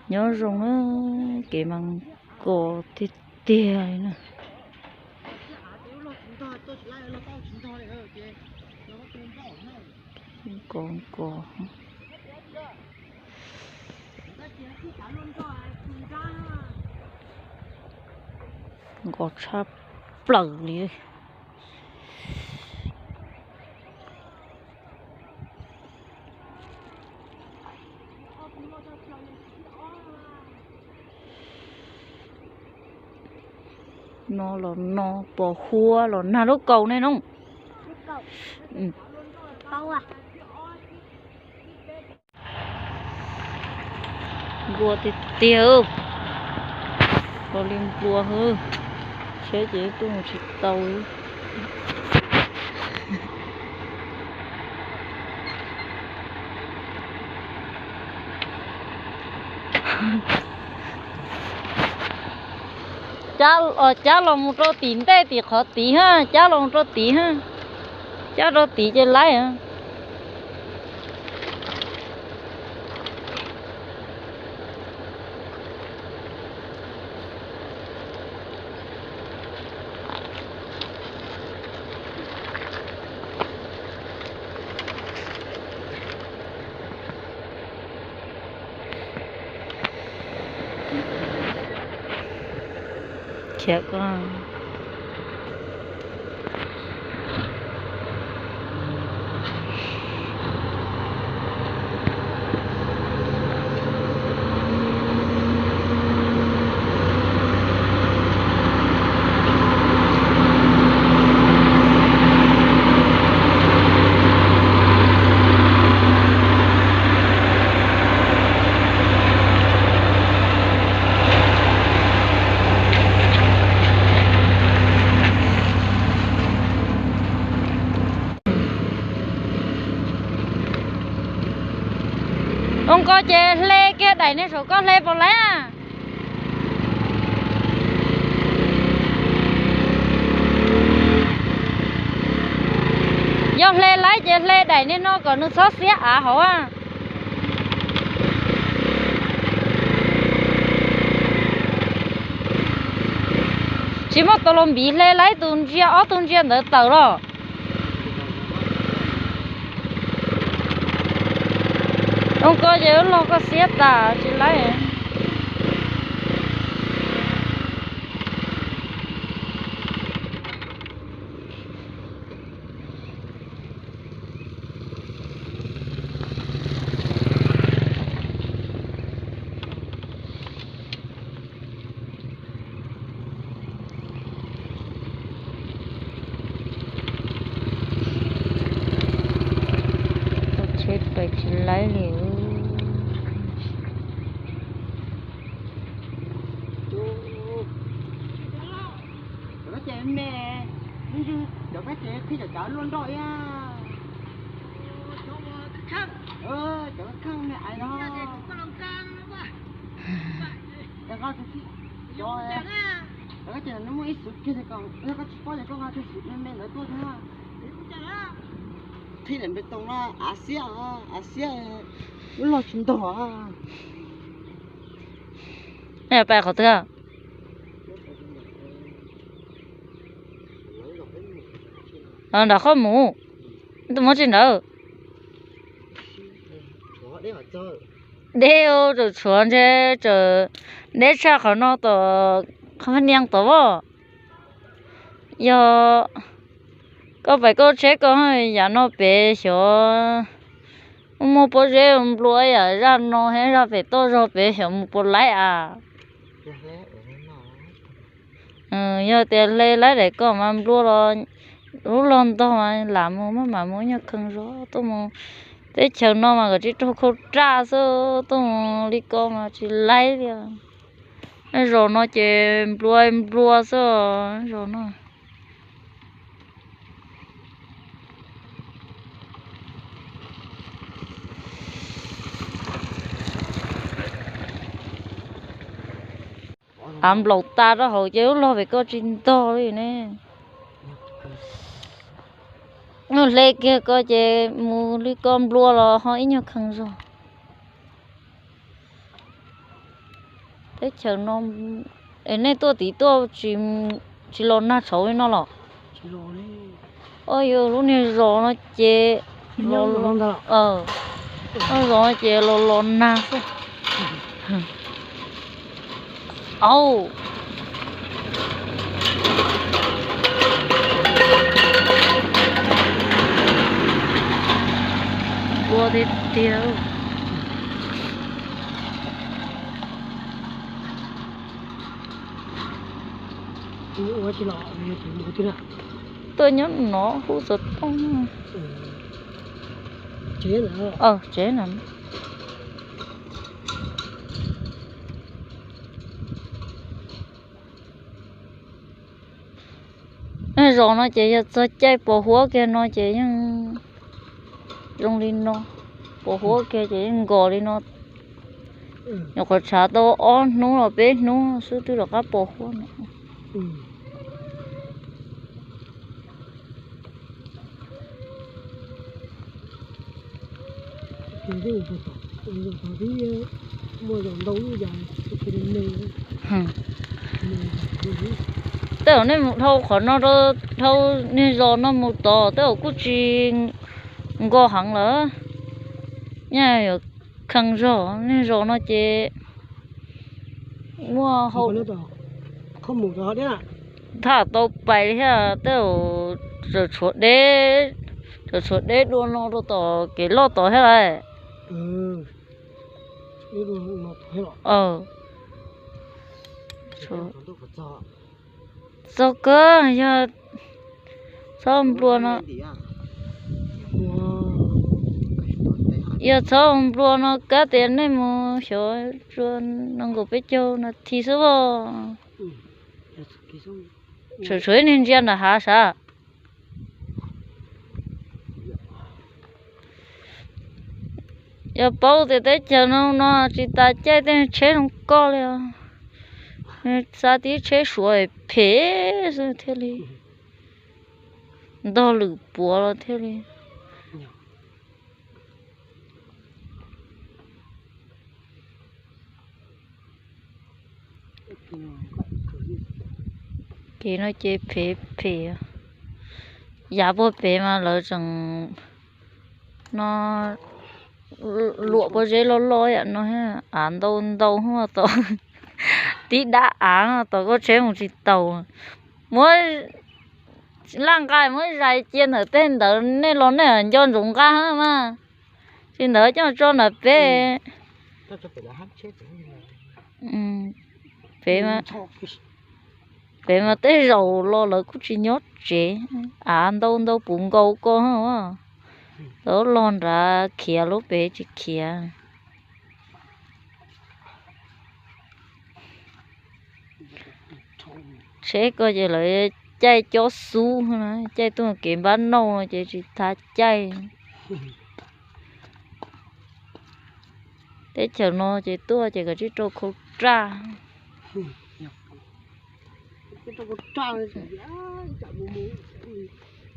Nyob zoo na, kev mas nkos tiag tiag li na. Nkos nkos. Nkos tshaj plaws li. No los no, pos huab los nag lub kaus ne no. Nplua tiag tiag, nplua li nplua hwb, tsheb ces tuaj mus tsis tau li. Cab los mus rau tim ntej tim qhov tid ha, cab los mus rau tid ha, cab rau tid ces laib. Khiav koj. Ua ko ces hle kiag daim niag saum koj hle puas laib a? Yog hle laib ces hle daim niag no kom nws txhob xiab av hauv a. Tsis muaj tus los npiv hle laib tus ntsia ob tug ntsia ntawd tawm los. Ua ko ces lub log koj xiab tas tsis laib. Tsheb pais tsis laib li. Cov kab ces me, cov kab ces qhib cov cav luaj nroj ib yam. Cov kab kheej me ais no. Cov kab ces no muaj ib xuv kiag, yog koj tsis paub ces koj nqa tus xuv me me ntawd tuaj thiab. Qhib daim npe toos no av xiab, av xiab, lub log tsis ntog. Pais qhov twg? Nram qhov mus, tus muab tsis ntawd. Deb, tsam tshuav ntshe tsam deb tshaj qhov no tom qhov niag tod as. Yog koj pais koj tsheb koj, yam no pem xyov muaj pob zeb nplua yam zaj no thiab zaj pem toj zog pem xyov mus puas laib as. Yog tias hle laib daim ko mas nplua los lub log ntog mas lam mus maj mam mus ib nyuag kheej zog tuaj mus. Teb chaws no mas kom tsis raug khau raj xwb, tuaj mus li ko mas tsis laib li. Zaum no ces nplua nplua xwb zaum no. Av nplaum tas rau hauv ces lub log pem ko tsis ntog li ne. Hle kiag ko ces mus li ko nplua los ho ib nyuag kheej zog. Teb chaws no, es nej tuaj tim tuaj tsis los nag tshauv li no los? Yog lub niag zos no ces, lub zos no ces los los nag xwb. Au, ua tiag tiag. Tuaj nyob no hub xov tooj. Tsev no. Zos no ces yog txog caij pos huab kiag no ces yeej zoo li no, pos huab kiag ces yeej nkos li no. Nyuam qhuav tshav tau ob hnub los peb hnub xwb twb rov qab pos huab no. Tej zaum nej mus dhau qhov no, dhau niag zos no mus tod tej zaum kuj tsis nkos heev lawm. Nyaj yuav khees zog, niag zos no ces muaj hau, tham tau pais thiab tej zaum tseem tshuav deb, tseem tshuav deb dua no rau tom kev loj tod thiab lauj. Txog kawg yog txhob nplua no, yog txhob nplua no kab tias nej mus xyov tsua nees nkaum peb caug nas this xwb as. Tshuav ib niag ntsia nram hav sav. Yog paub tias teb chaws no no tsis tas caij tej tsheb zoo koj li os. Xa tib tsheb Suav phem xwb thiaj li ntog lwm puav los thiaj li. Kev no ces phem phem. Yav puag pem mas lawv tseem no luam pob zeb loj loj no, av ntau ntau tod, tib dab av tod koj tsheb mus tsis taus. Muab laj nqa muab zais cia ntawm tej ntawd, nej los nej nco ntsoov nqa mas, tsis ntawd coj tso ntawm peb. Pem, pem mas tej zaum los lawv kuj tsis nyob tsev, av ntau ntau puv nkaus ko. Lawv los nrad khiav lub pem tsis khiav. Tsheb ko ces lawv caij cob xub, caij tuaj kev npab nauj no ces tsis tas caij. Teb chaws no ces tuaj ces kav tsij rau khau raj.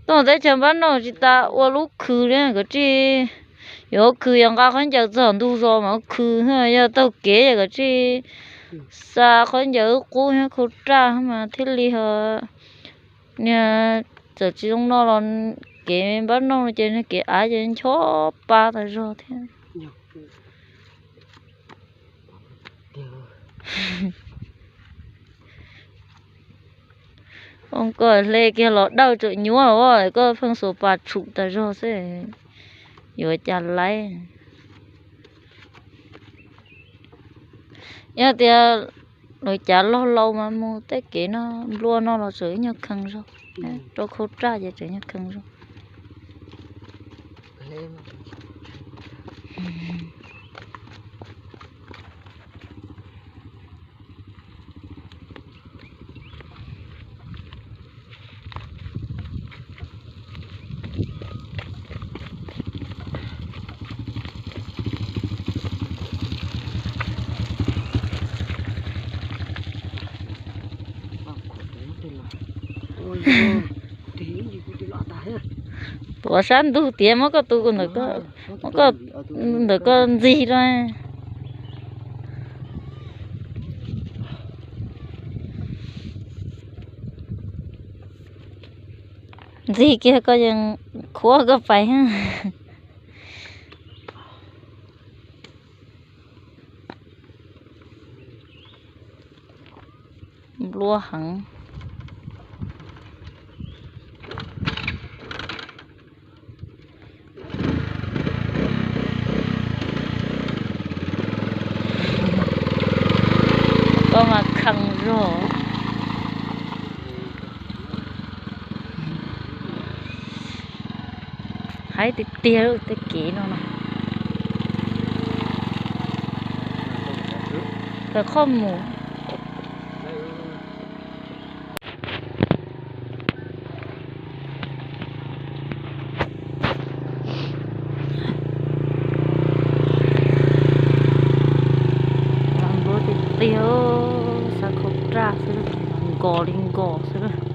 Tuaj teb chaws npab nauj tsis tas ua lub khw li, kav tsij yuav khw, yog nqa khaub ncaws txog ntug zos mas ua khw, yog taug kev yog kav tsij xa khaub ncaws wb qub nyob khau raj mas thiaj li ho niag. Txawm tsis zoo no los kev npab nauj no ces niag kev av ces ncho pa tas zog thiab. Koj hle kiag los dawj tseem nyuaj, koj pheej xuas pas tshum tas zog xwb, yuav cas laib. Yog tias lawv cav log laus mas mus tej kev no nplua no los tseem ib nyuag khees zog, rau khau raj ces tseem nyuag khees zog. Tuav sab ntug tiag, muab koj tus, muab koj ntawm koj ntxig rau. Ntxig kiag koj yeej khuav koj pais. Nplua heev. Koj mas kheev zog. Haib tiag tiag tej kev no na. Tawm qhov mus. Nplua tiag tiag, xav khau raj xwb, nkos li nkos xwb.